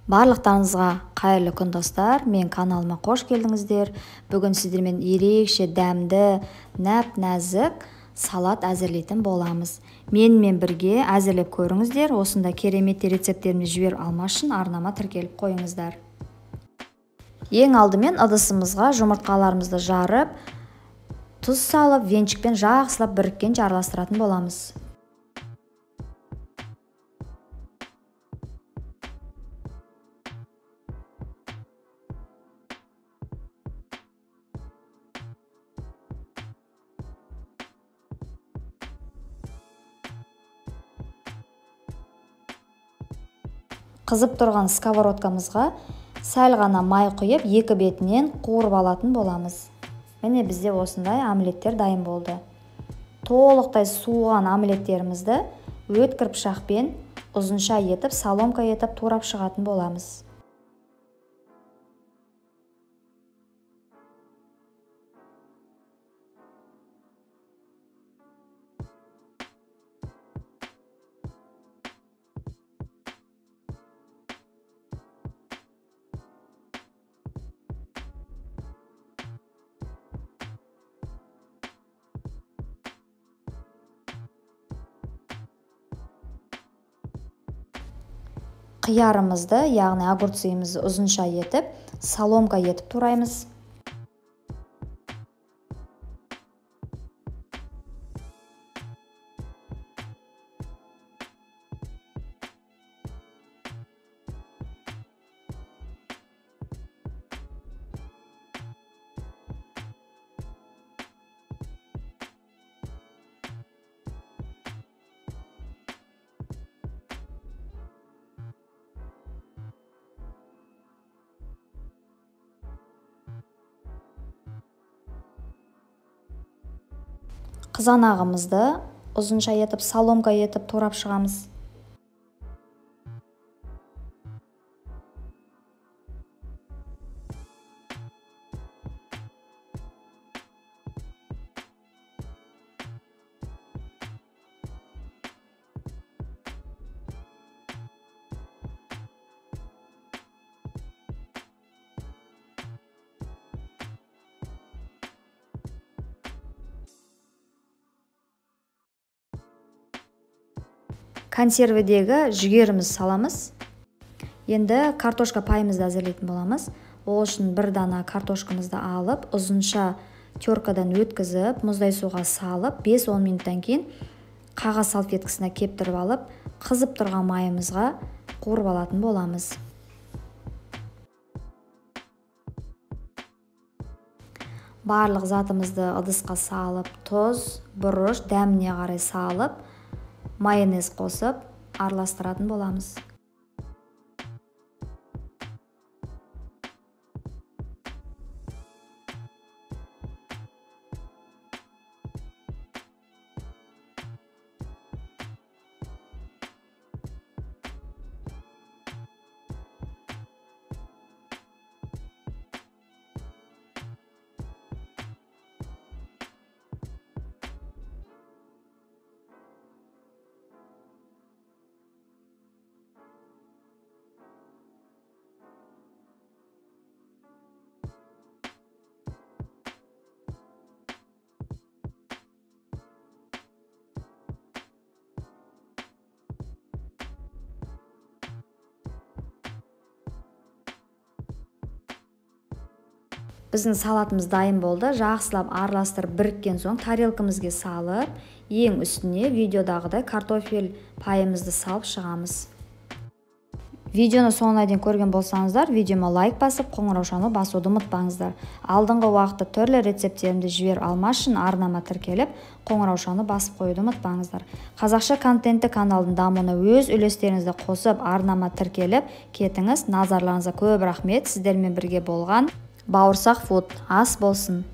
Барлықтарыңызға қайырлы күн, достар. Мен каналыма қош келдіңіздер. Бүгін сіздермен ерекше дәмді, нәп-нәзік салат әзірлейтін боламыз. Менімен бірге әзірлеп көріңіздер. Осында керемет рецепттерімді жіберіп алмас үшін арнама тіркеліп қойыңыздар. Ең алдымен ыдысымызға жұмыртқаларымызды жарып, тұз салып, венчикпен жақсылап біріккенше араластыратын боламыз. Қызып тұрған сковородкамызға сәл ғана май құйып, екі бетінен қуырып алатын боламыз. Міне, бізде осындай омлеттер дайын болды. Толықтай суыған омлеттерімізді өткір пышақпен ұзынша етіп, соломка етіп турап шығатын боламыз. Қиярымызды, яғни огурцымызды ұзынша етіп, соломка етіп тураймыз. Қызанағымызды ұзынша етіп, соломка етіп турап шығамыз. Консервідегі жүгеріміз саламыз. Енді картошка пайымызды әзірлейтін боламыз. Ол үшін бір дана картошкамызды алып, ұзынша теркадан өткізіп, мұздай суға салып, 5-10 минуттан кейін қағаз салфеткасына кептіріп алып, қызып тұрған майымызға қуырып алатын боламыз. Барлық затымызды ыдысқа салып, тұз, бұрыш, дәміне қарай салып, майонез қосып араластыратын боламыз. Біздің салатымыз дайын болды. Жақсылап араластырып біріккен соң тарелкамызге салып, ең үстіне видеодағыдай картофель пайымызды салып шығамыз. Видеоны соңына дейін көрген болсаңыздар, видеома лайк басып, қоңыраушаны басуды ұмытпаңыздар. Алдыңғы уақытта түрлі рецепттерімді жіберіп алмас үшін арнама тіркеліп, қоңыраушаны басып қоюды ұмытпаңыздар. Қазақша контентті каналдың дамуына өз үлестеріңізді қосып, арнама тіркеліп кетіңіз. Назарларыңызға көп рахмет. Сіздермен бірге болған Бауырсақ фуд. Ас болсын.